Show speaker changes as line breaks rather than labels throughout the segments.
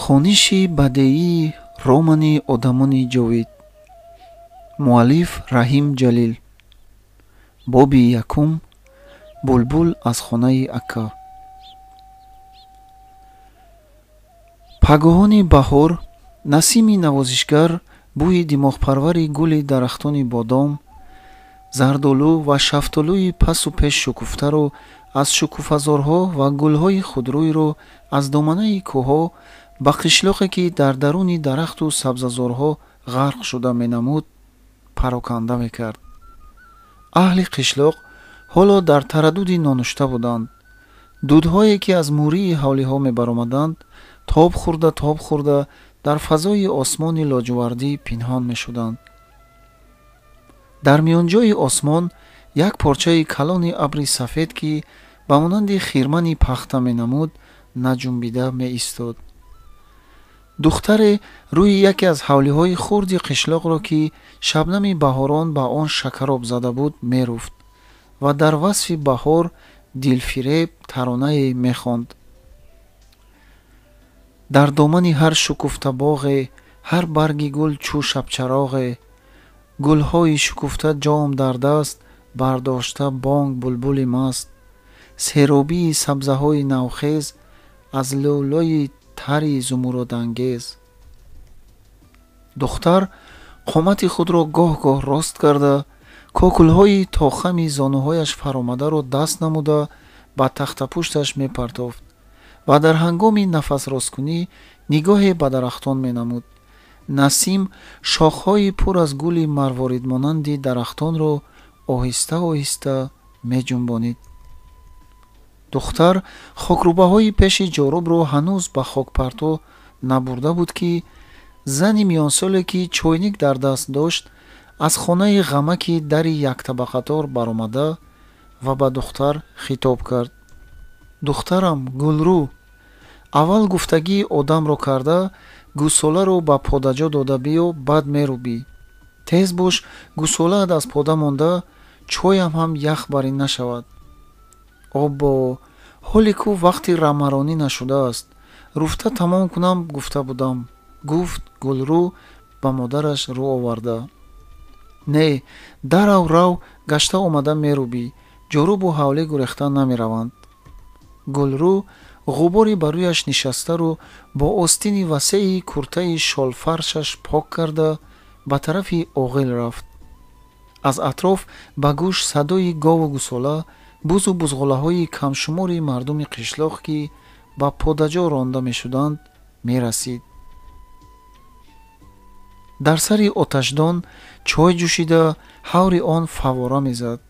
Хониши бадеии романи Одамони ҷовид. Муаллиф Раҳим Ҷалил. Боби якум. Булбул аз хонаи ака. Пагоҳони баҳор насими навозишгар бӯи димоғпарвари гули дарахтони бодом, зардолу ва шафтолӯи пасу пеш шукуфтаро аз шукуфазорҳо ва гулҳои худрӯйро аз доманаи кӯҳҳо ба қишлоқе ки дар даруни дарахту сабзазорҳо ғарқ шуда менамуд, пароканда мекард. Аҳли қишлоқ ҳоло дар тараддуди нонушта буданд. Дудҳое ки аз мурии ҳавлиҳо мебаромаданд, тоб хӯрда тоб хӯрда дар фазои осмони лоҷувардӣ пинҳон мешуданд. Дар миёнҷои осмон як порчаи калони абри сафед, ки ба монанди хирмани пахта менамуд, наҷунбида меистод. Духтаре рӯи яке аз ҳавлиҳои хурди қишлоқро, ки шабнами баҳорон ба он шакароб зада буд, меруфт ва дар васфи баҳор дилфиреб таронае мехонд. Дар домани ҳар шукуфта боғе, ҳар барги гул чӯ шабчароғе, гулҳои шукуфта ҷом дар даст, бардошта бонг булбули маст, серобии сабзаҳои навхез аз лӯлӯи тари зумурудангез. Духтар қомати худро гоҳ-гоҳ рост карда, кокулҳои то хами зонуҳояш фаромадаро даст намуда ба тахтапушташ мепартофт ва дар ҳангоми нафасросткунӣ нигоҳе ба дарахтон менамуд. Насим шохҳои пур аз гули марворидмонанди дарахтонро оҳиста-оҳиста меҷунбонид. Духтар хокрӯбаҳои пеши ҷорубро ҳанӯз ба хокпарто набурда буд, ки зани миёнсоле, ки чойник дар даст дошт, аз хонаи ғамаки дари яктабақатор баромада ва ба духтар хитоб кард. Духтарам, Гулрӯ, аввал гуфтагии одамро карда, гӯсоларо ба подаҷо дода биё, баъд мерӯбӣ. Тез бош, гӯсолаат аз пода монда, чоям ҳам ях барин нашавад. Оббо, ҳоле ку вақти рамаронӣ нашудааст, руфта тамом кунам гуфта будам, гуфт Гулрӯ ба модараш рӯ оварда. Не, дарав рав, гашта омада мерӯбӣ, ҷорубу ҳавлӣ гурехта намераванд. Гулрӯ ғубори ба рӯяш нишастаро бо остини васеи куртаи шолфаршаш пок карда ба тарафи оғил рафт. Аз атроф ба гӯш садои гову гӯсола, бузу бузғолаҳои камшумори мардуми қишлоқ, ки ба подаҷо ронда мешуданд, мерасид. Дар сари оташдон чой ҷӯшида, ҳаври он фаввора мезад.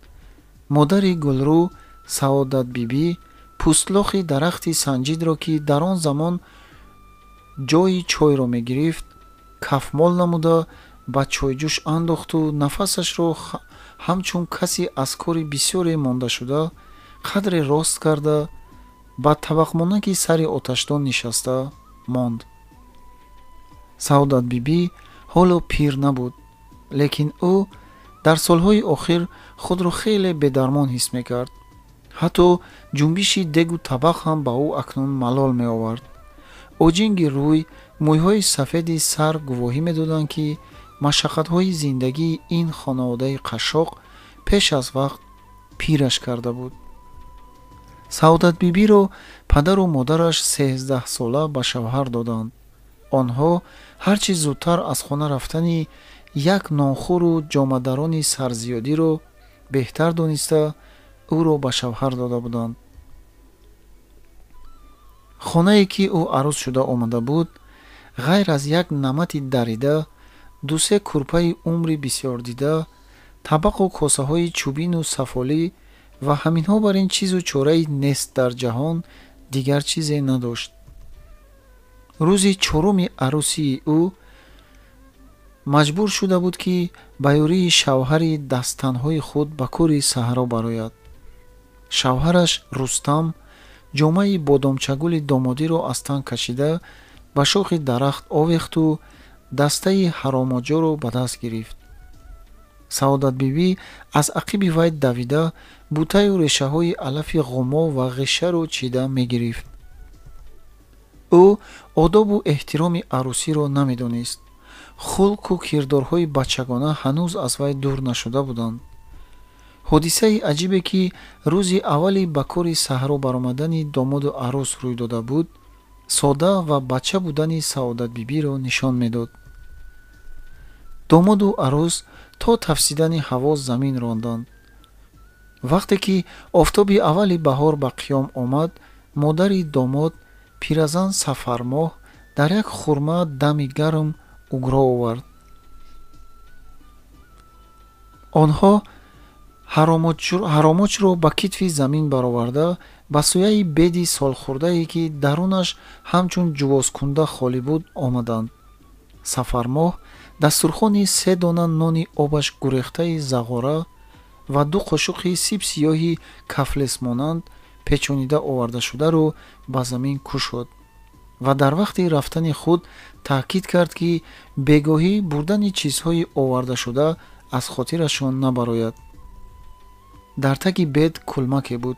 Модари Гулрӯ, Саодатбибӣ, пӯстлохи дарахти санҷидро, ки дар он замон ҷои чойро мегирифт, кафмол намуда ба чойҷӯш андохту нафасашро ҳамчун касе аз кори бисёре мондашуда қадре рост карда ба табақмонаки сари оташдон нишаста монд. Саодатбибӣ ҳоло пир набуд, лекин ӯ дар солҳои охир худро хеле бедармон ҳис мекард. Ҳатто ҷунбиши дегу табақ ҳам ба ӯ акнун малол меовард. Оҷинги рӯй, мӯйҳои сафеди сар гувоҳӣ медоданд, ки машаққатҳои зиндагии ин хонаводаи қашшоқ пеш аз вақт пираш карда буд. Саодатбибиро падару модараш 13сола ба шавҳар доданд. Онҳо ҳарчи зудтар аз хона рафтани як нонхӯру ҷомадарони сарзиёдиро беҳтар дониста, ӯро ба шавҳар дода буданд. Хонае ки ӯ арӯс шуда омада буд, ғайр аз як намати дарида, ду-се курпаи умри бисёрдида, табақу косаҳои чӯбину сафолӣ ва ҳаминҳо бар ин чизу чораи нест дар ҷаҳон дигар чизе надошт. Рӯзи чоруми арӯсии ӯ маҷбур шуда буд, ки ба ёрии шавҳари дасттанҳои худ ба кори саҳро барояд. Шавҳараш Рустам ҷомаи бодомчагули домодиро аз тан кашида ба шохи дарахт овехту дастаи ҳаромоҷоро ба даст гирифт. Саодатбибӣ аз ақиби вай давида бутаю решаҳои алафи ғумо ва ғишаро чида мегирифт. Ӯ одобу эҳтироми арӯсиро намедонист. Хулқу кирдорҳои бачагона ҳанӯз аз вай дур нашуда буданд. Ҳодисаи аҷибе, ки рӯзи аввали ба кори саҳро баромадани домоду арӯс рӯй дода буд, сода ва бача будани Саодатбибиро нишон медод. Домоду арӯс то тафсидани ҳаво замин ронданд. Вақте ки офтоби аввали баҳор ба қиём омад, модари домод, пиразан Сафармоҳ, дар як хурма дами гарм угро овард. Онҳо ҳаромочро ба китфи замин бароварда, ба сӯяи беди солхӯрдае, ки дарунаш ҳамчун ҷувозкунда холӣ буд, омаданд. Сафармоҳ дастурхони се дона нони обаш гурехтаи зағора ва ду қошуқи сибсиёҳи кафлесмонанд печонида овардашударо ба замин кушод ва дар вақти рафтани худ таъкид кард, ки бегоҳӣ бурдани чизҳои овардашуда аз хотирашон набарояд. Дар таги бед кулмаке буд.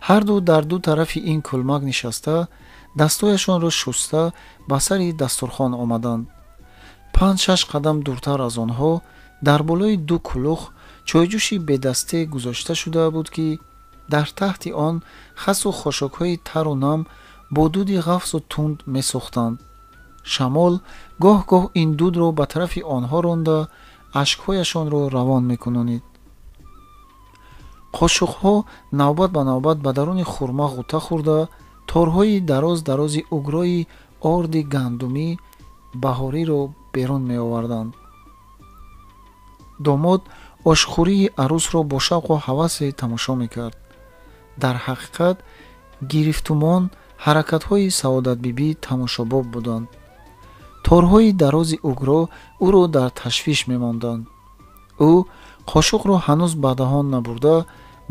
Ҳарду дар ду тарафи ин кулмак нишаста, дастҳояшонро шуста ба сари дастурхон омаданд. 5-6 қадам дуртар аз онҳо дар болои ду кулух чойҷӯши бедасте гузошта шуда буд, ки дар таҳти он хасу хошокҳои тару нам бо дуди ғафсу тунд месӯхтанд. Шамол гоҳ-гоҳ ин дудро ба тарафи онҳо ронда, ашкҳояшонро равон мекунонид. Қошуқҳо навбат ба навбат ба даруни хурма ғӯта хӯрда, торҳои дароз дарози угрои орди гандумӣ баҳориро берун меоварданд. Домод ошхӯрии арӯсро бо шавқу ҳавасе тамошо мекард. Дар ҳақиқат гирифтумон ҳаракатҳои Саодатбибӣ тамошобоб буданд. Торҳои дарози угро ӯро дар ташвиш мемонданд. Ӯ қошуқро ҳанӯз ба даҳон набурда,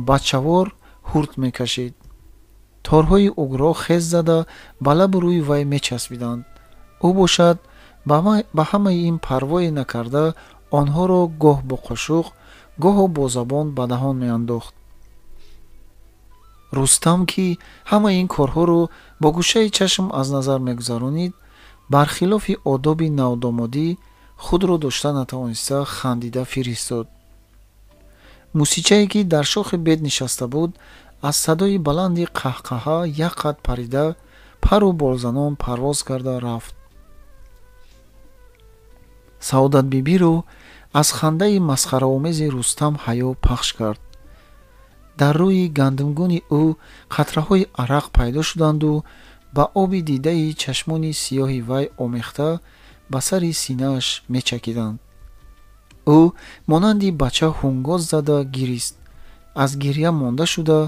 бачавор ҳурт мекашид. Торҳои угро хез зада ба лабу рӯи вай мечаспиданд. Ӯ бошад ба ҳамаи ин парвое накарда, онҳоро гоҳ бо қошуқ, гоҳо бо забон ба даҳон меандохт. Рустам, ки ҳамаи ин корҳоро бо гӯшаи чашм аз назар мегузаронид, бархилофи одоби навдомодӣ худро дошта натавониста хандида фиристод. Мусичае, ки дар шохи бед нишаста буд, аз садои баланди қаҳқаҳа як қад парида, пару болзанон парвоз карда рафт. Саодатбибиро аз хандаи масхараомези Рустам ҳаё пахш кард. Дар рӯи гандумгуни ӯ қатраҳои арақ пайдо шуданду ба оби дидаи чашмони сиёҳи вай омехта ба сари синааш мечакиданд. Ӯ монанди бача ҳунгоз зада гирист. Аз гирья монда шуда,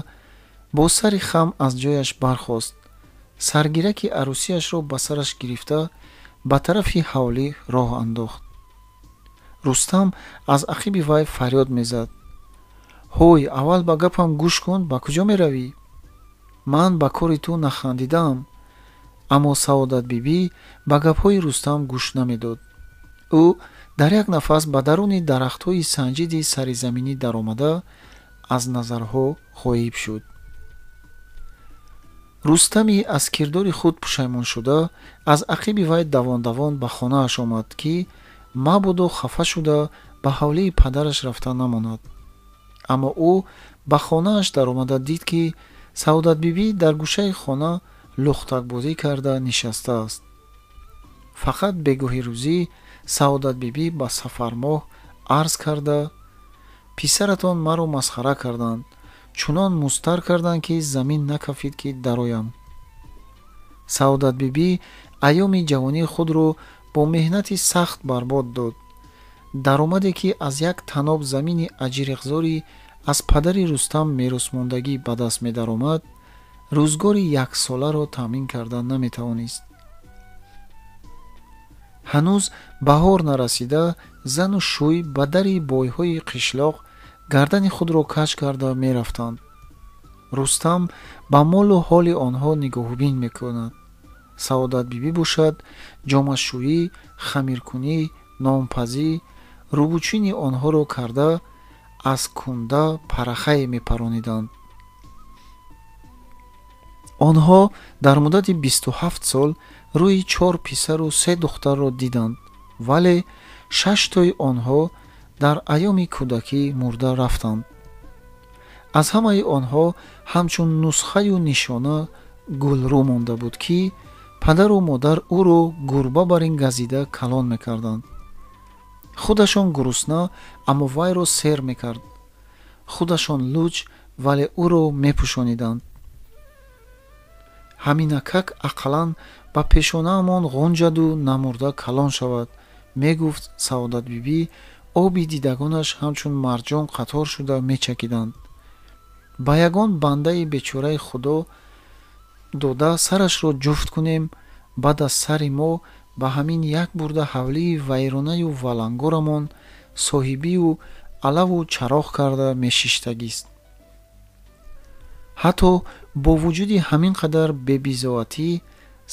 бо сари хам аз ҷояш бархост. Саргираки арӯсиашро ба сараш гирифта, ба тарафи ҳавлӣ роҳ андохт. Рустам аз ақиби вай фарёд мезад: ҳой, аввал ба гапам гӯш кун, ба куҷо меравӣ? Ман ба кори ту нахандидаам. Аммо Саодатбибӣ ба гапҳои Рустам гӯш намедод. Ӯ дар як нафас ба даруни дарахтҳои санҷиди саризаминӣ даромада, аз назарҳо ғоиб шуд. Рустами аз кирдори худ пушаймоншуда аз ақиби вай давон-давон ба хонааш омад, ки мабодо хафа шуда ба ҳавлии падараш рафта намонад. Аммо ӯ ба хонааш даромада дид, ки Саодатбибӣ дар гӯшаи хона лухтакбозӣ карда нишастааст. Фақат бегоҳи рӯзӣ Саодатбибӣ ба Сафармоҳ арз карда: писаратон маро масхара карданд, чунон музтар карданд, ки замин накафид, ки дароям. Саодатбибӣ айёми ҷавонии худро бо меҳнати сахт барбод дод. Даромаде, ки аз як таноб замини аҷириқзорӣ аз падари Рустам меросмондагӣ ба даст медаромад, рӯзгори яксоларо таъмин карда наметавонист. Ҳанӯз баҳор нарасида, зану шӯй ба дари бойҳои қишлоқ гардани худро каҷ карда мерафтанд. Рустам ба молу ҳоли онҳо нигоҳубин мекунад. Саодатбибӣ бошад ҷомашӯӣ, хамиркунӣ, нонпазӣ, рӯбучини онҳоро карда аз кунда парахае мепарониданд. Онҳо дар муддати 27 сол рӯи 4 писару 3 духтарро диданд, вале 6 тои онҳо дар айёми кӯдакӣ мурда рафтанд. Аз ҳамаи онҳо ҳамчун нусхаю нишона Гулрӯ монда буд, ки падару модар ӯро гурба бар ин газида калон мекарданд. Худашон гурусна, аммо вайро сер мекард. Худашон луч, вале ӯро мепӯшониданд. Ҳаминакак ақаллан ба пешонаамон ғунҷаду намурда калон шавад, мегуфт Саодатбибӣ. Оби дидагонаш ҳамчун марҷон қатор шуда мечакиданд. Ба ягон бандаи бечораи Худо дода сарашро ҷуфт кунем, баъд аз сари мо ба ҳамин як бурда ҳавлии вайронаю валангорамон соҳибию алаву чароғ карда мешиштагист. Ҳатто бо вуҷуди ҳамин қадар бебизоатӣ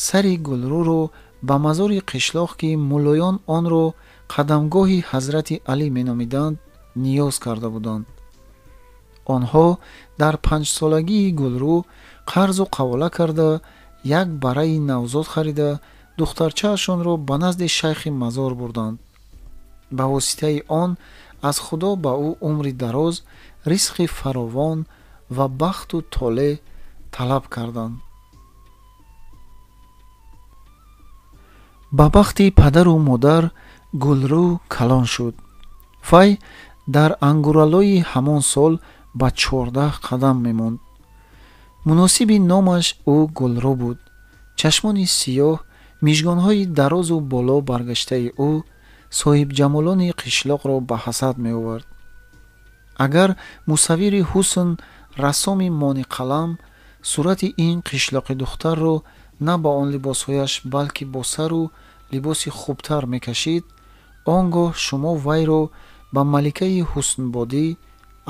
сари Гулрӯро ба мазори қишлоқ, ки муллоён онро қадамгоҳи ҳазрати Алӣ меномиданд, ниёз карда буданд. Онҳо дар 5-солагии Гулрӯ қарзу қавола карда як бараи навзод харида духтарчаашонро ба назди шайхи мазор бурданд. Ба воситаи он аз Худо ба ӯ умри дароз, ризқи фаровон ва бахту толеъ талаб карданд. Ба бахти падару модар Гулрӯ калон шуд. Вай дар ангуралои ҳамон сол ба 14 қадам мемонд. Муносиби номаш ӯ Гулрӯ буд. Чашмони сиёҳ, мижгонҳои дарозу боло баргаштаи ӯ соҳибҷамолони қишлоқро ба ҳасад меовард. Агар мусаввири ҳусн, рассоми мониқалам сурати ин қишлоқи духтарро на ба он либосҳояш, балки бо сару либоси хубтар мекашид, он гоҳ шумо вайро ба маликаи ҳуснбодӣ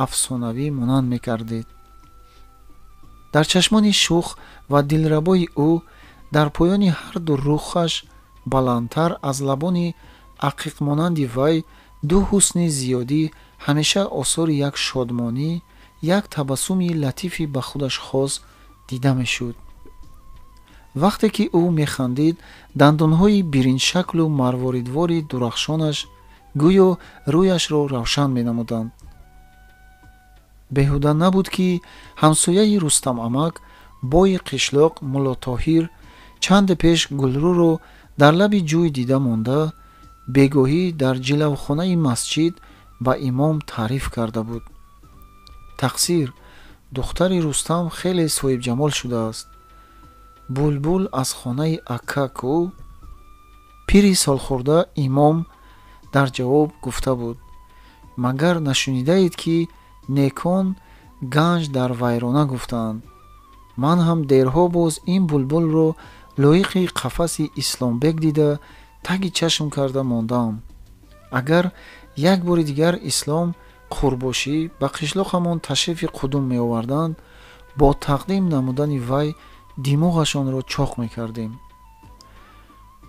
афсонавӣ монанд мекардед. Дар чашмони шух ва дилрабои ӯ, дар поёни ҳар ду рухаш баландтар аз лабони ақиқмонанди вай ду ҳусни зиёдӣ ҳамеша осори як шодмонӣ, як табассуми латифи ба худаш хос дида мешуд. Вақте ки ӯ механдид, дандонҳои биринҷшаклу марворидвори дурахшонаш гӯё рӯяшро равшан менамуданд. Беҳуда набуд, ки ҳамсояи Рустамамак, бои қишлоқ Муллотоҳир, чанде пеш Гулрӯро дар лаби ҷӯй дида монда, бегоҳӣ дар ҷилавхонаи масҷид ба имом таъриф карда буд. Тақсир, духтари Рустам хеле соҳибҷамол шудааст. Булбул аз хонаи акка ку? Пири солхӯрда имом дар ҷавоб гуфта буд: магар нашунидаед, ки некон ганҷ дар вайрона гуфтаанд? Ман ҳам дерҳо боз ин булбулро лоиқи қафаси Исломбек дида таги чашм карда мондаам. Агар як бори дигар Ислом қурбошӣ ба қишлоқамон ташрифи қудум меоварданд, бо тақдим намудани вай димоғашонро чоқ мекардем.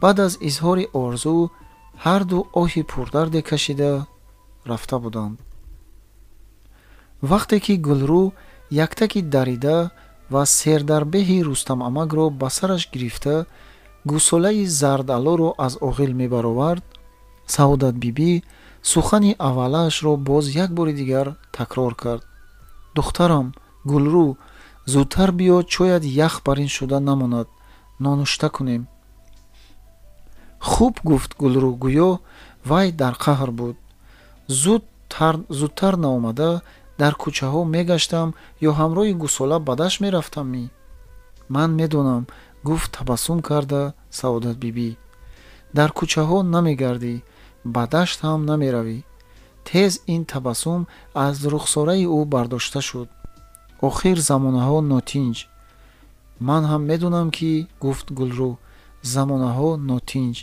Баъд аз изҳори орзу ҳарду оҳи пурдарде кашида рафта буданд. Вақте ки Гулрӯ яктаки дарида ва сердарбеҳи Рустамамакро ба сараш гирифта гусолаи зардалоро аз оғил мебаровард, Саодатбибӣ сухани аввалаашро боз як бори дигар такрор кард: духтарам Гулрӯ, зудтар биё, чояд ях бар ин шуда намонад, нонушта кунем. Хуб, гуфт Гулрӯ, гӯё вай дар қаҳр буд. Зудтар наомада дар кӯчаҳо мегаштам ё ҳамроҳи гусола ба дашт мерафтам ми? Ман медонам, гуфт табассум карда Саодатбибӣ. Дар кӯчаҳо намегардӣ, ба дашт ҳам намеравӣ. Тез ин табассум аз рухсораи ӯ бардошта шуд. Охир замонаҳо нотинҷ. Ман ҳам медонам, ки, гуфт Гулрӯ, замонаҳо нотинҷ.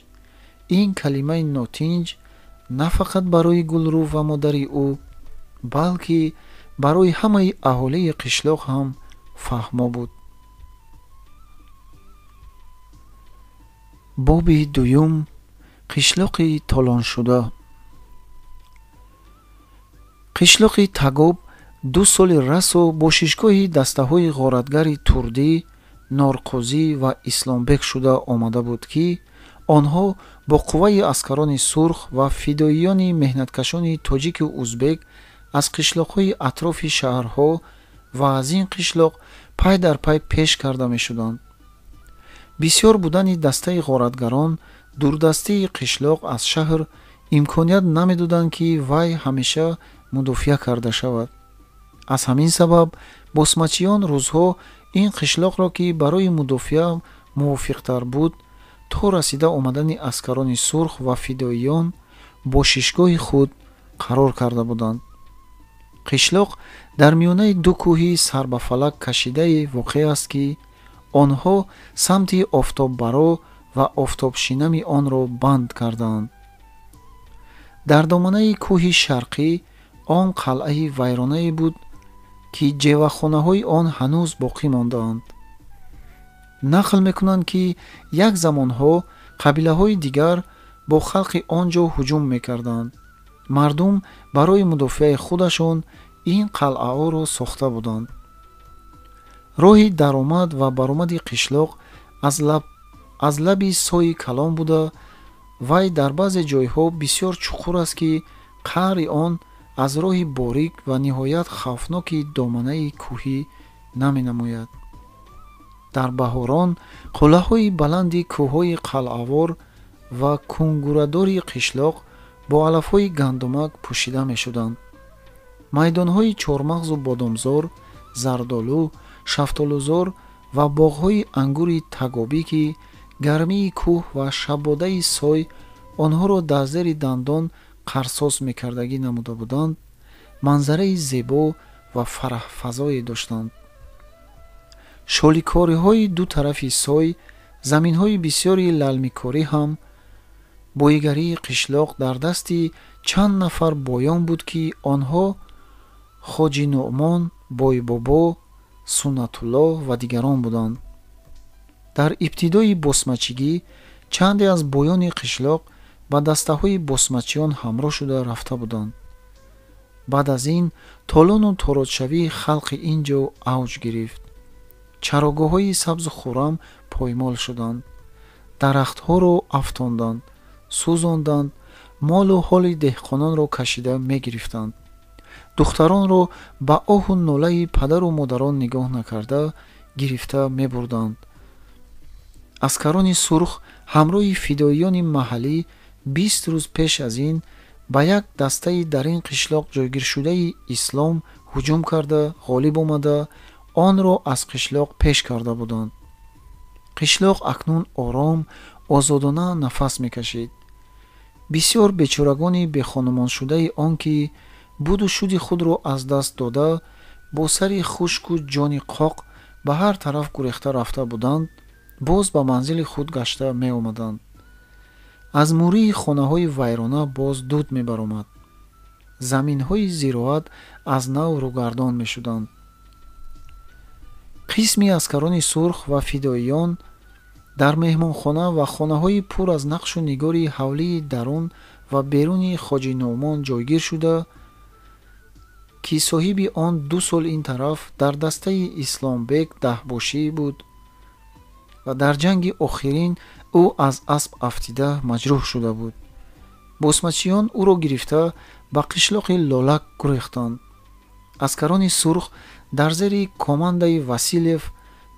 Ин калимаи нотинҷ на фақат барои Гулрӯ ва модари ӯ, балки барои ҳамаи аҳолии қишлоқ ҳам фаҳмо буд. Боби дуюм: қишлоқи толоншуда. Қишлоқи Тагоб 2 соли расо бошишгоҳи дастаҳои ғоратгари турдӣ, Норқозӣ ва Исломбек шуда омада буд, ки онҳо бо қувваи аскарони сурх ва фидоиёни меҳнаткашони тоҷику узбек аз қишлоқҳои атрофи шаҳрҳо ва аз ин қишлоқ пай дар пай пеш карда мешуданд. Бисёр будани дастаи ғоратгарон, дурдастии қишлоқ аз шаҳр имконият намедоданд, ки вай ҳамеша мудофиа карда шавад. Аз ҳамин сабаб босмачиён рӯзҳо ин қишлоқро, ки барои мудофиа мувофиқтар буд, то расида омадани аскарони сурх ва фидоиён бо шишгоҳи худ қарор карда буданд. Қишлоқ дар миёнаи ду кӯҳи сарбафалак кашидае воқеъ аст, ки онҳо самти офтоббаро ва офтобшинами онро банд кардаанд. Дар доманаи кӯҳи шарқӣ он қалъаи вайронае буд, ки ҷевахонаҳои он ҳанӯз боқӣ мондаанд. Нақл мекунанд, ки як замонҳо қабилаҳои дигар бо халқи он ҷо ҳуҷум мекарданд. Мардум барои мудофиаи худашон ин қалъаҳоро сохта буданд. Роҳи даромад ва баромади қишлоқ аз лаби сои калон буда, вай дар баъзе ҷойҳо бисёр чуқур аст, ки қаъри он аз роҳи борик ва ниҳоят хавфноки доманаи кӯҳӣ наменамояд. Дар баҳорон қуллаҳои баланди кӯҳҳои қалъавор ва кунгурадори қишлоқ бо алафҳои гандумак пӯшида мешуданд. Майдонҳои чормағзу бодомзор, зардолу, шафтолузор ва боғҳои ангури тагобӣ, ки гармии кӯҳ ва шабодаи сой онҳоро дар зери дандон қарсос мекардагӣ намуда буданд, манзараи зебо ва фараҳфазое доштанд. Шоликориҳои ду тарафи сой, заминҳои бисёри лалмикорӣ ҳам боигарии қишлоқ дар дасти чанд нафар боён буд, ки онҳо Хоҷи Нуъмон, Бойбобо, Суннатулло ва дигарон буданд. Дар ибтидои босмачигӣ чанде аз боёни қишлоқ ба дастаҳои босмачиён ҳамроҳ шуда рафта буданд. Баъд аз ин толону тородшавии халқи ин ҷо авҷ гирифт. Чарогоҳҳои сабзу хуррам поймол шуданд, дарахтҳоро афтонданд, сӯзонданд, молу ҳоли деҳқононро кашида мегирифтанд. Духтаронро ба оҳу нолаи падару модарон нигоҳ накарда гирифта мебурданд. Аскарони сурх ҳамроҳи фидоиёни маҳаллӣ 20 рӯз пеш аз ин ба як дастаи дар ин қишлоқ ҷойгиршудаи ислом ҳуҷум карда, ғолиб омада, онро аз қишлоқ пеш карда буданд. Қишлоқ акнун ором, озодона нафас мекашид. Бисёр бечорагони бехонумоншудаи он, ки буду шуди худро аз даст дода, бо сари хушку ҷони қоқ ба ҳар тараф гурехта рафта буданд, боз ба манзили худ гашта меомаданд. Аз мурии хонаҳои вайрона боз дуд мебаромад. Заминҳои зироат аз нав рӯгардон мешуданд. Қисми аскарони сурх ва фидоиён дар меҳмонхона ва хонаҳои пур аз нақшу нигори ҳавлии дарун ва беруни Хоҷи Нуъмон ҷойгир шуда, ки соҳиби он 2 сол ин тараф дар дастаи Исломбек даҳбошӣ буд ва дар ҷанги охирин ӯ аз асп афтида маҷрӯҳ шуда буд. Босмачиён ӯро гирифта ба қишлоқи Лолак гурехтанд. Аскарони сурх дар зери командаи Василев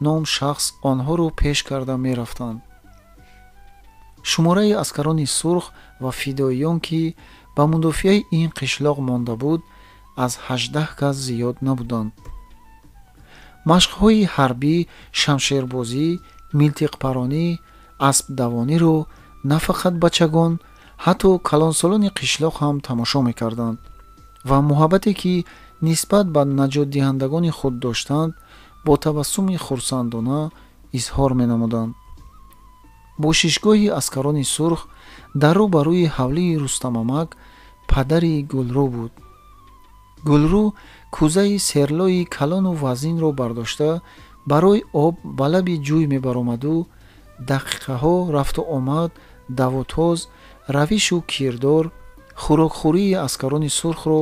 ном шахс онҳоро пеш карда мерафтанд. Шумораи аскарони сурх ва фидоиён, ки ба мудофиаи ин қишлоқ монда буд, аз 18 кас зиёд набуданд. Машқҳои ҳарбӣ, шамшербозӣ, милтиқпаронӣ, аспдавониро на фақат бачагон, ҳатто калонсолони қишлоқ ҳам тамошо мекарданд ва муҳаббате, ки нисбат ба наҷотдиҳандагони худ доштанд, бо табассуми хурсандона изҳор менамуданд. Бошишгоҳи аскарони сурх дар рӯ ба рӯи ҳавлии Рустамамак, падари Гулрӯ буд. Гулрӯ кӯзаи серлои калону вазнинро бардошта барои об ба лаби ҷӯй мебаромаду дақиқаҳо рафту омад, давутоз, равишу кирдор, хӯрокхӯрии аскарони сурхро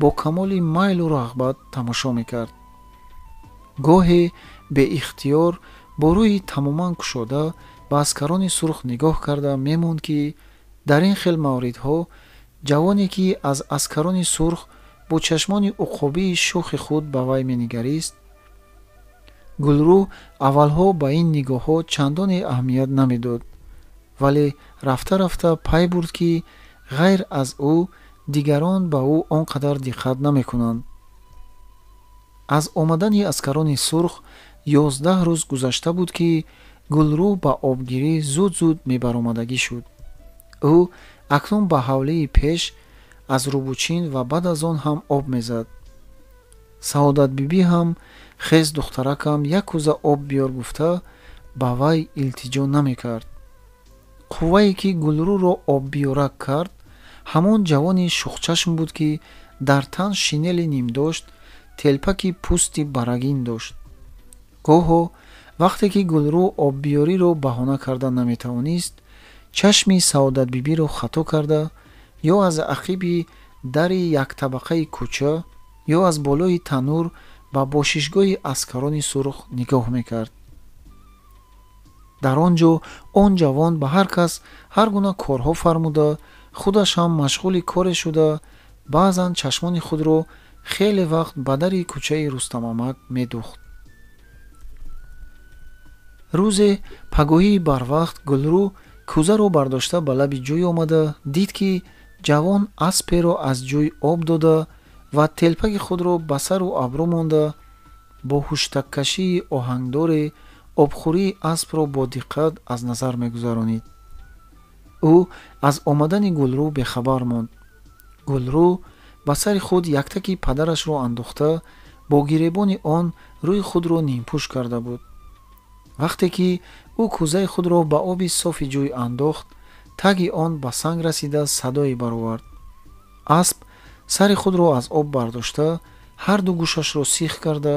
бо камоли майлу рағбат тамошо мекард. Гоҳе беихтиёр Бо рӯи тамоман кушода ба аскарони сурх нигоҳ карда мемонд, ки дар ин хел мавридҳо ҷавоне, ки аз аскарони сурх бо чашмони уқобии шӯхи худ ба вай менигарист. Гулрӯ аввалҳо ба ин нигоҳҳо чандоне аҳамият намедод, вале рафта-рафта пай бурд, ки ғайр аз ӯ дигарон ба ӯ он қадар диққат намекунанд. Аз омадани аскарони сурх 11 рӯз гузашта буд, ки Гулрӯ ба обгирӣ зуд-зуд мебаромадагӣ шуд. Ӯ акнун ба ҳавлии пеш аз рӯбучин ва баъд аз он ҳам об мезад. Саодатбибӣ ҳам хез духтаракам як кӯза об биёр гуфта ба вай илтиҷо намекард. Қуввае ки Гулрӯро оббиёрак кард, ҳамон ҷавони шухчашм буд, ки дар тан шинели нимдошт, телпаки пӯсти барагин дошт. Гоҳо вақте ки Гулрӯ оббиёриро баҳона карда наметавонист, чашми Саодатбибиро хато карда ё аз ақиби дари яктабақаи кӯча ё аз болои танур ба бошишгоҳи аскарони сурх нигоҳ мекард. Дар он ҷо он ҷавон ба ҳар кас ҳар гуна корҳо фармуда, худаш ҳам машғули коре шуда, баъзан чашмони худро хеле вақт ба дари кӯчаи Рустамамак медухт. Рӯзе пагоҳии барвақт Гулрӯ кӯзаро бардошта ба лаби ҷӯй омада дид, ки ҷавон асперо аз ҷӯй об дода ва телпаки худро ба сару абрӯ монда бо ҳуштаккашии оҳангдоре обхӯрии аспро бо диққат аз назар мегузаронид. Ӯ аз омадани Гулрӯ бехабар монд. Гулрӯ ба сари худ яктаки падарашро андохта бо гиребони он рӯи худро нимпӯш карда буд. Вақте ки ӯ кӯзаи худро ба оби софи ҷӯй андохт, таги он ба санг расида садое баровард. Асп сари худро аз об бардошта, ҳарду гӯшашро сих карда,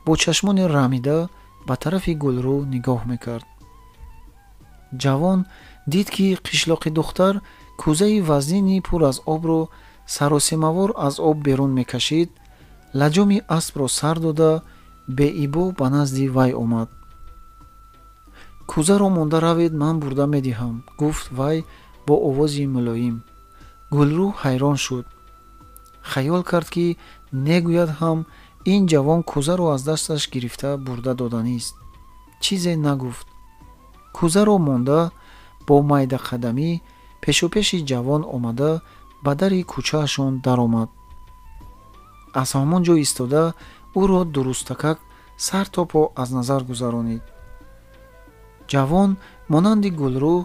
бо чашмони рамида ба тарафи Гулрӯ нигоҳ мекард. Ҷавон дид, ки қишлоқи духтар кӯзаи вазнини пур аз обро саросемавор аз об берун мекашид, лаҷоми аспро сар дода беибо ба назди вай омад. Кӯзаро монда равед, ман бурда медиҳам, гуфт вай бо овози мулоим. Гулрӯ ҳайрон шуд. Хаёл кард, ки негӯяд ҳам ин ҷавон кӯзаро аз дасташ гирифта бурда доданист. Чизе нагуфт. Кӯзаро монда бо майдақадамӣ пешопеши ҷавон омада ба дари кӯчаашон даромад. Аз ҳамон ҷо истода ӯро дурустакак сар то по аз назар гузаронид. Ҷавон монанди Гулрӯ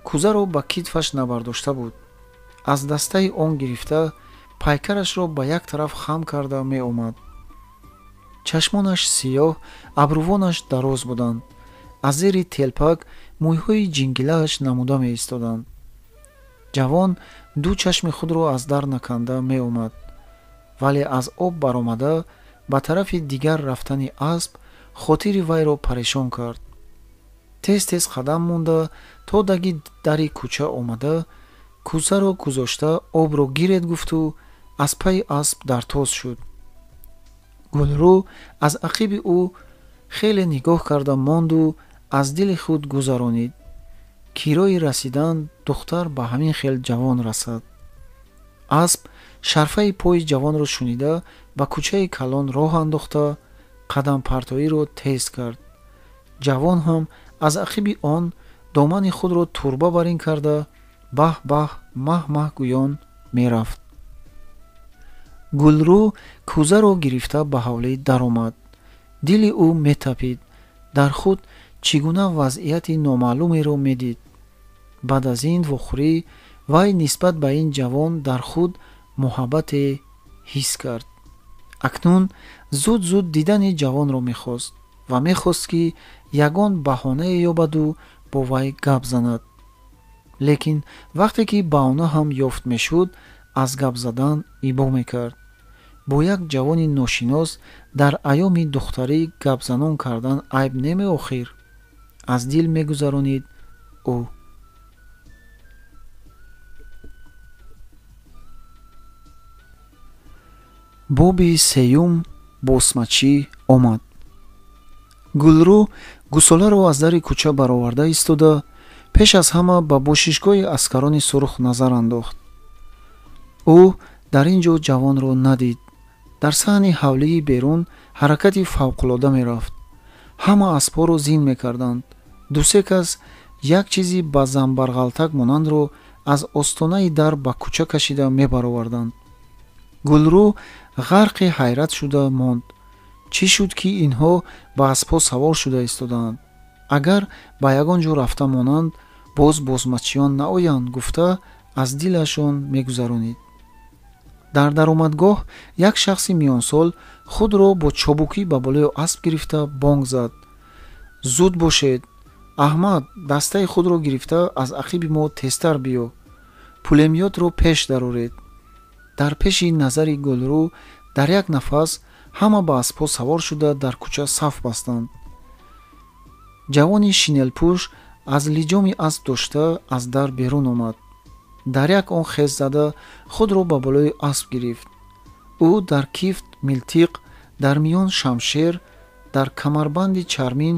кӯзаро ба китфаш набардошта буд. Аз дастаи он гирифта пайкарашро ба як тараф хам карда меомад. Чашмонаш сиёҳ, абрувонаш дароз буданд. Аз зери телпак мӯйҳои ҷингилааш намуда меистоданд. Ҷавон ду чашми худро аз дар наканда меомад, вале аз об баромада ба тарафи дигар рафтани асп хотири вайро парешон кард. Тез-тез қадам монда то даги дари кӯча омада, кӯзаро гузошта обро гиред гуфту аз пайи асп дартоз шуд. Гулрӯ аз ақиби ӯ хеле нигоҳ карда монду аз дили худ гузаронид. Кирои расидан духтар ба ҳамин хел ҷавон расад. Асп шарфаи пои ҷавонро шунида ба кӯчаи калон роҳ андохта қадампартоиро тез кард. Ҷавон ҳам аз ақиби он домани худро турба бар ин карда баҳ-баҳ, маҳ-маҳ гӯён мерафт. Гулрӯ кӯзаро гирифта ба ҳавлӣ даромад. Дили ӯ метапид. Дар худ чӣ гуна вазъияти номаълумеро медид. Баъд аз ин вохӯрӣ вай нисбат ба ин ҷавон дар худ муҳаббате ҳис кард. Акнун зуд-зуд дидани ҷавонро мехост ва мехост, ки ягон баҳонае ёбаду бо вай гап занад. Лекин вақте ки баҳона ҳам ёфт мешуд, аз гап задан ибо мекард. Бо як ҷавони ношинос дар айёми духтарӣ гапзанон кардан айб немеохир? Аз дил мегузаронид ӯ. Боби сеюм босмачӣ омад. Гулрӯ Гусоларо аз дари кӯча бароварда истода, пеш аз ҳама ба бошишгоҳи аскарони сурх назар андохт. Ӯ дар ин ҷо ҷавонро надид. Дар саҳни ҳавлии берун ҳаракати фавқулода мерафт. Ҳама аспҳоро зин мекарданд. Дусе кас як чизи ба замбарғалтак монандро аз остонаи дар ба кӯча кашида мебароварданд. Гулрӯ ғарқи ҳайрат шуда монд. Чӣ шуд, ки инҳо ба аспҳо савор шуда истодаанд? Агар ба ягон ҷо рафта монанд, боз босмачиён наоянд, гуфта аз дилашон мегузаронид. Дар даромадгоҳ як шахси миёнсол худро бо чобукӣ ба болои асп гирифта бонг зад. Зуд бошед! Аҳмад, дастаи худро гирифта аз ақиби мо тезтар биё. Пулемётро пеш дароред. Дар пеши назари Гулрӯ дар як нафас ҳама ба аспҳо савор шуда дар кӯча саф бастанд. Ҷавони шинелпӯш аз лиҷоми асп дошта аз дар берун омад. Дар як он хез зада худро ба болои асп гирифт. Ӯ дар кифт милтиқ, дар миён шамшер, дар камарбанди чармин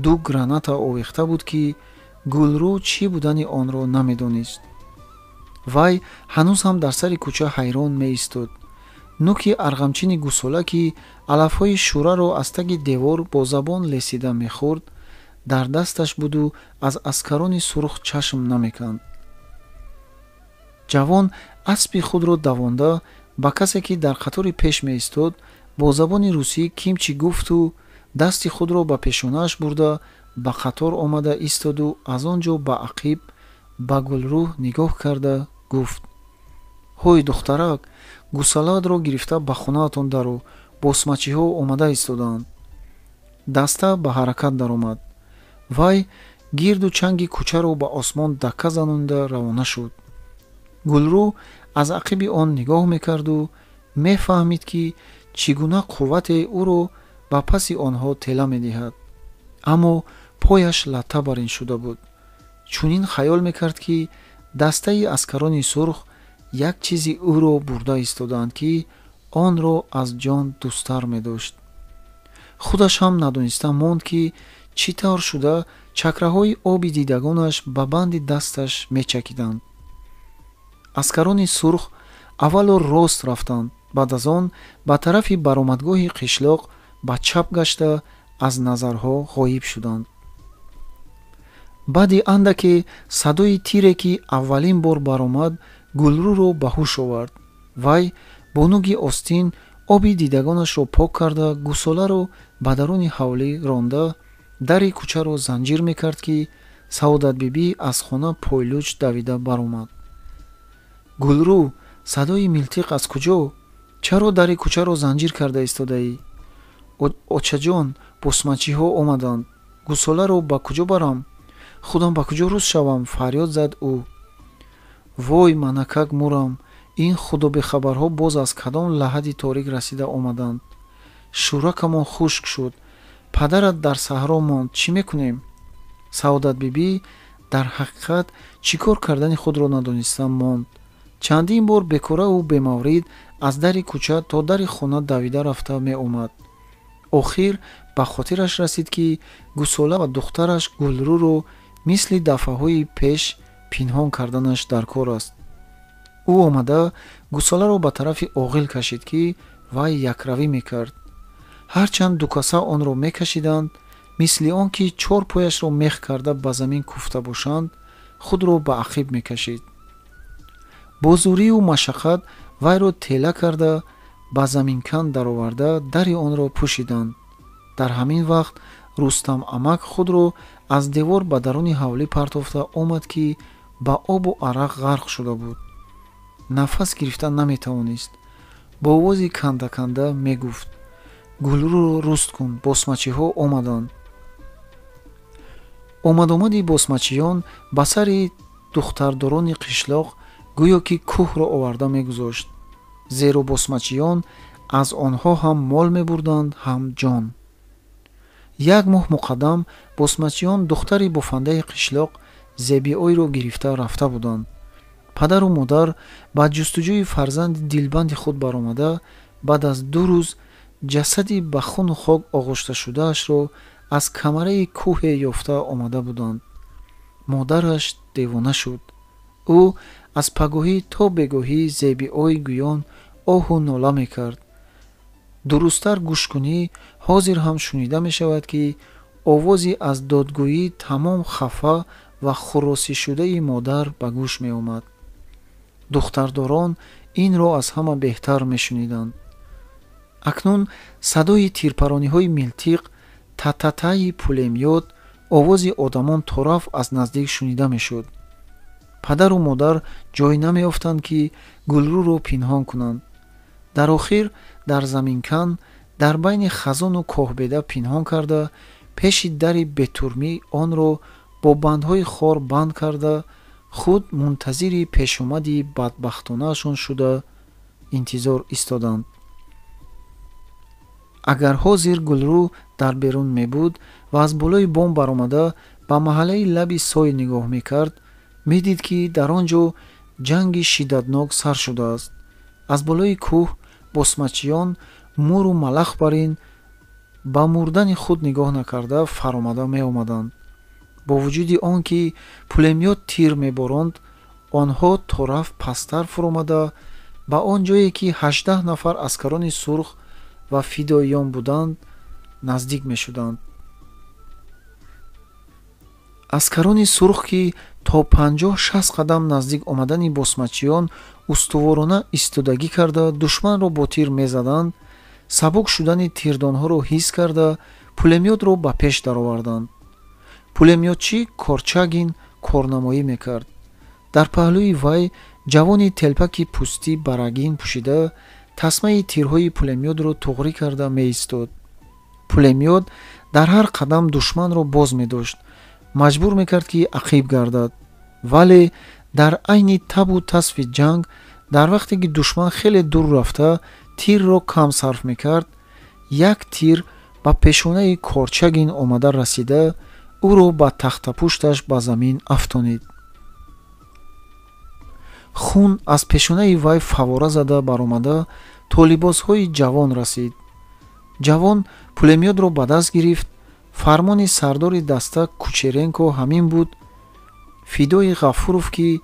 ду граната овехта буд, ки Гулрӯ чӣ будани онро намедонист. Вай ҳанӯз ҳам дар сари кӯча ҳайрон меистод. Нуки арғамчини гусола, ки алафҳои шӯраро аз таги девор бо забон лесида мехӯрд, дар дасташ буду аз аскарони сурх чашм намеканд. Ҷавон аспи худро давонда ба касе, ки дар қатори пеш меистод, бо забони русӣ ким чӣ гуфту дасти худро ба пешонааш бурда ба қатор омада истоду аз он ҷо ба ақиб ба Гулрӯ нигоҳ карда гуфт: ҳой духтарак, гусалаатро гирифта ба хонаатон даро, босмачиҳо омада истодаанд. Даста ба ҳаракат даромад. Вай гирду чанги кӯчаро ба осмон дакка занонда равона шуд. Гулрӯ аз ақиби он нигоҳ мекарду мефаҳмид, ки чӣ гуна қуввате ӯро ба паси онҳо тела медиҳад. Аммо пояш латта бар ин шуда буд. Чунин хаёл мекард, ки дастаи аскарони сурх як чизи ӯро бурда истодаанд, ки онро аз ҷон дӯсттар медошт. Худаш ҳам надониста монд, ки чӣ тавр шуда чакраҳои оби дидагонаш ба банди дасташ мечакиданд. Аскарони сурх аввало рост рафтанд, баъд аз он ба тарафи баромадгоҳи қишлоқ ба чап гашта аз назарҳо ғоиб шуданд. Баъди андаке садои тире, ки аввалин бор баромад, Гулрӯро ба ҳуш овард. Вай бо нуги остин оби дидагонашро пок карда, гусоларо ба даруни ҳавлӣ ронда, дари кӯчаро занҷир мекард, ки Саодатбибӣ аз хона пойлуч давида баромад. Гулрӯ, садои милтиқ аз куҷо? Чаро дари кӯчаро занҷир карда истодаӣ? Очаҷон, босмачиҳо омаданд. Гусоларо ба куҷо барам? Худам ба куҷо рӯз шавам? Фарёд зад ӯ. Вой, манакак мурам! Ин худобехабарҳо боз аз кадом лаҳади торик расида омаданд? Шӯракамон хушк шуд. Падарат дар саҳро монд. Чӣ мекунем? Саодатбибӣ дар ҳақиқат чӣ кор кардани худро надониста монд. Чандин бор бекораву бемаврид аз дари кӯча то дари хона давида рафта меомад. Охир ба хотираш расид, ки гусола ва духтараш Гулрӯро мисли дафъаҳои пеш пинҳон карданаш дар кор аст. Ӯ омада гусоларо ба тарафи оғил кашид, ки вай якравӣ мекард. Ҳарчанд дукаса онро мекашиданд, мисли он ки чор пояшро мех карда ба замин куфта бошанд, худро ба ақиб мекашид. Бо зӯрию машаққат вайро тела карда ба заминкан дароварда дари онро пӯшиданд. Дар ҳамин вақт Рустам амак худро аз девор ба даруни ҳавлӣ партофта омад, ки ба обу арақ ғарқ шуда буд. Нафас гирифта наметавонист. Бо овози канда-канда мегуфт: Гулрӯро руст кун, босмачиҳо омаданд. Омадомади босмачиён ба сари духтардорони қишлоқ гӯё ки кӯҳро оварда мегузошт, зеро босмачиён аз онҳо ҳам мол мебурданд, ҳам ҷон. Як моҳ муқаддам босмачиён духтари бофандаи қишлоқ Зебиойро гирифта рафта буданд. Падару модар ба ҷустуҷӯи фарзанди дилбанди худ баромада, баъд аз 2 рӯз ҷасади ба хуну хок оғошташудаашро аз камараи кӯҳе ёфта омада буданд. Модараш девона шуд. Ӯ аз пагоҳӣ то бегоҳӣ зеби ой гӯён оҳу нола мекард. Дурусттар гӯш кунӣ, ҳозир ҳам шунида мешавад, ки овози аз додгӯӣ тамом хафа ва хуросишудаи модар ба гӯш меомад. Духтардорон инро аз ҳама беҳтар мешуниданд. Акнун садои тирпарониҳои милтиқ, тататаи пулемёт, овози одамон тораф аз наздик шунида мешуд. Падару модар ҷой намеёфтанд, ки Гулрӯро пинҳон кунанд. Дар охир дар заминкан дар байни хазону коҳбеда пинҳон карда, пеши дари бетурмӣ онро бо бандҳои хор банд карда, худ мунтазири пешомади бадбахтонаашон шуда интизор истоданд. Агар ҳозир Гулрӯ дар берун мебуд ва аз болои бом баромада ба маҳаллаи лаби сой нигоҳ мекард, медид, ки дар он ҷо ҷанги шиддатнок сар шудааст. Аз болои кӯҳ босмачиён муру малах бар ин ба мурдани худ нигоҳ накарда фаромада меомаданд. Бо вуҷуди он ки пулемёт тир меборонд, онҳо тораф пасттар фуромада ба он ҷое, ки 18 нафар аскарони сурх ва фидоиён буданд, наздик мешуданд. Аскарони сурх, ки то 50-60 қадам наздик омадани босмачиён устуворона истодагӣ карда душманро бо тир мезаданд, сабук шудани тирдонҳоро ҳис карда пулемётро ба пеш дароварданд. Пулемётчӣ Корчагин корнамоӣ мекард. Дар паҳлӯи вай ҷавони телпаки пӯстӣ барагин пӯшида тасмаи тирҳои пулемётро туғрӣ карда меистод. Пулемёт дар ҳар қадам душманро боз медошт, маҷбур мекард, ки ақиб гардад. Вале дар айни табу тасфи ҷанг, дар вақте ки душман хеле дур рафта тирро кам сарф мекард, як тир ба пешонаи Корчагин омада расида ӯро ба тахтапушташ ба замин афтонид. Хун аз пешонаи вай фавора зада баромада то либосҳои ҷавон расид. Ҷавон пулемётро ба даст гирифт. Фармони сардори даста Кучеренко ҳамин буд. Фидои Ғафуров, ки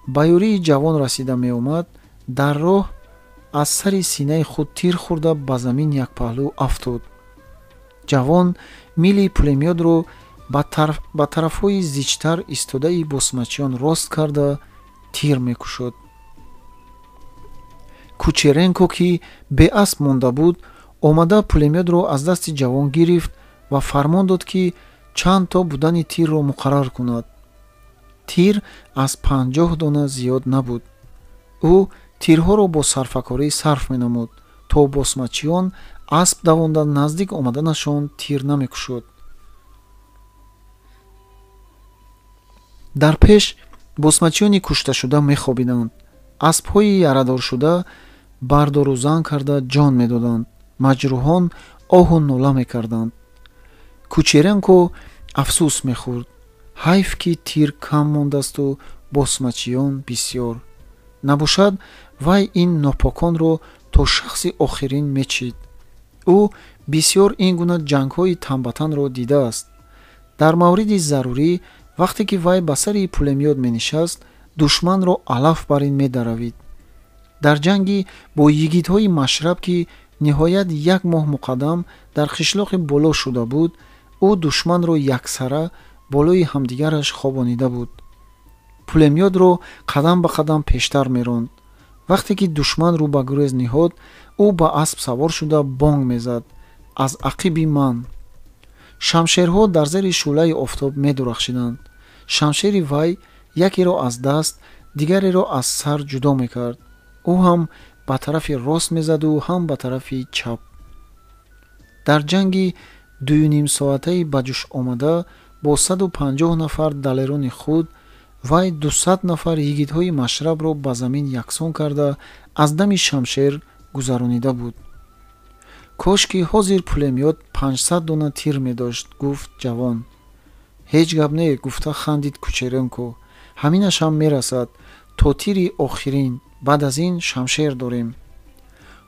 ба ёрии ҷавон расида меомад, дар роҳ аз сари синаи худ тир хӯрда ба замин якпаҳлӯ афтод. Ҷавон мили пулемётро ба тарафҳои зичтар истодаи босмачиён рост карда тир мекушод. Кучеренко, ки беасб монда буд, омада пулемётро аз дасти ҷавон гирифт ва фармон дод, ки чанд то будани тирро муқаррар кунад. Тир аз 50 дона зиёд набуд. Ӯ тирҳоро бо сарфакорӣ сарф менамуд, то босмачиён асб давонда наздик омаданашон тир намекушод. Дар пеш босмачиёни кушташуда мехобиданд. Аспҳои ярадоршуда бардору зан карда ҷон медоданд. Маҷрӯҳон оҳу нола мекарданд. Кучеренко афсӯс мехӯрд. Ҳайф, ки тир кам мондасту босмачиён бисёр. Набошад, вай ин нопоконро то шахси охирин мечид. Ӯ бисёр ин гуна ҷангҳои танбатанро дидааст. Дар мавриди зарурӣ, вақте ки вай ба сари пулемёт менишаст, душманро алаф бар ин медаравид. Дар ҷанги бо йигитҳои Машраб, ки ниҳоят як моҳ муқаддам дар қишлоқи боло шуда буд, ӯ душманро яксара болои ҳамдигараш хобонида буд. Пулемётро қадам ба қадам пештар меронд. Вақте ки душман рӯ ба гурез ниҳод, ӯ ба асп савор шуда бонг мезад: аз ақиби ман. Шамшерҳо дар зери шӯълаи офтоб медурахшиданд. Шамшери вай якеро аз даст, дигареро аз сар ҷудо мекард. Ӯ ҳам ба тарафи рост мезаду ҳам ба тарафи чап. Дар ҷанги дуюнимсоатаи ба ҷӯш омада бо 150 нафар далерони худ, вай 200 нафар йигитҳои Машрабро ба замин яксон карда аз дами шамшер гузаронида буд. Кош ки ҳозир пулемёт 500 дона тир медошт, гуфт ҷавон. Ҳеҷ гап не, гуфта хандид Кучеренко. Ҳаминаш ҳам мерасад то тири охирин, баъд аз ин шамшер дорем.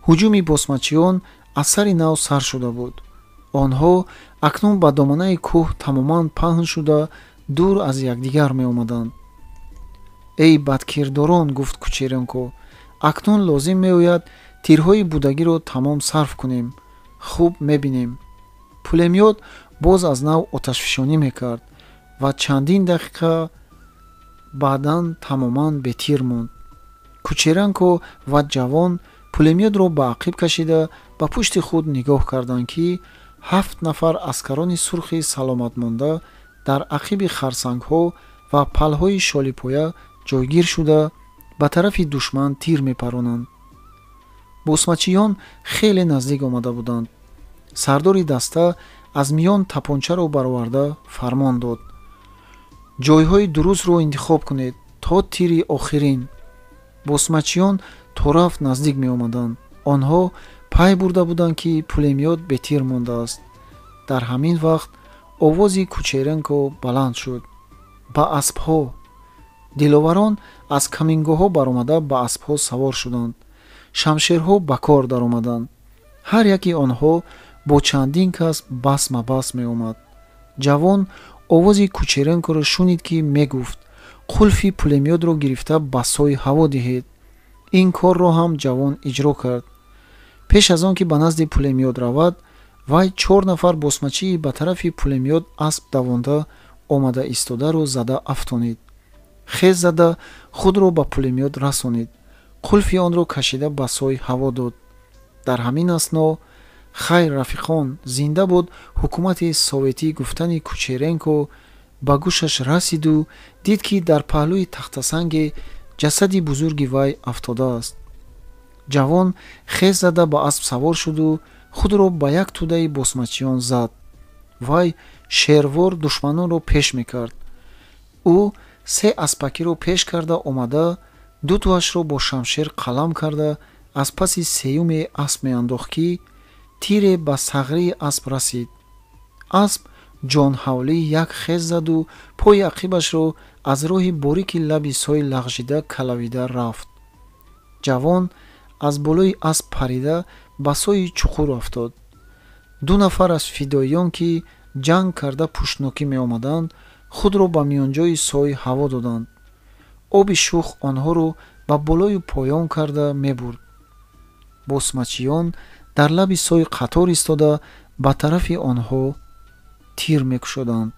Ҳуҷуми босмачиён аз сари нав сар шуда буд. Онҳо акнун ба доманаи кӯҳ тамоман паҳн шуда, дур аз якдигар меомаданд. Эй бадкирдорон, гуфт Кучеренко, акнун лозим меояд тирҳои будагиро тамом сарф кунем. Хуб мебинем. Пулемёт боз аз нав оташфишонӣ мекард ва чандин дақиқа баъдан тамоман бетир монд. Кучеренко ва ҷавон пулемётро ба ақиб кашида, ба пушти худ нигоҳ карданд, ки 7 нафар аскарони сурхи саломатмонда дар ақиби харсангҳо ва палҳои шолипоя ҷойгир шуда, ба тарафи душман тир мепаронанд. Босмачиён хеле наздик омада буданд. Сардори даста аз миён тапончаро бароварда фармон дод: ҷойҳои дурустро интихоб кунед то тири охирин. Босмачиён то рафт наздик меомаданд. Онҳо пай бурда буданд, ки пулемёт бетир мондааст. Дар ҳамин вақт овози Кучеренко баланд шуд: ба аспҳо! Диловарон аз камингоҳҳо баромада ба аспҳо савор шуданд. Шамшерҳо ба кор даромаданд. Ҳар яки онҳо бо чандин кас басмабас меомад. Ҷавон овози Кучеренкоро шунид, ки мегуфт: қулфи пулемётро гирифта ба сои ҳаво диҳед. Ин корро ҳам ҷавон иҷро кард. Пеш аз он ки ба назди пулемёт равад, вай 4 нафар босмачии ба тарафи пулемёт асп давонда омада истодаро зада афтонид. Хез зада худро ба пулемёт расонид. Қулфи онро кашида ба сои ҳаво дод. Дар ҳамин асно хайр, рафиқон, зинда буд ҳукумати советӣ гуфтани Кучеренко ба гӯшаш расиду дид, ки дар паҳлӯи тахтасанге ҷасади бузурги вай афтодааст. Ҷавон хез зада ба асп савор шуду худро ба як тӯдаи босмачиён зад. Вай шервор душманонро пеш мекард. Ӯ 3 аспакиро пеш карда омада, дутоашро бо шамшер қалам карда, аз паси сеюме асп меандохт, ки тире ба сағрии асп расид. Асп ҷонҳавлӣ як хез заду пои ақибашро аз роҳи борики лаби сой лағжида калавида рафт. Ҷавон аз болои асп парида ба сои чуқур афтод. 2 нафар аз фидоиён, ки ҷанг карда пуштнокӣ меомаданд, худро ба миёнҷои сой ҳаво доданд. Оби шух онҳоро ба болою поён карда мебурд. Босмачиён дар лаби сои қатор истода ба тарафи онҳо тир мекушоданд.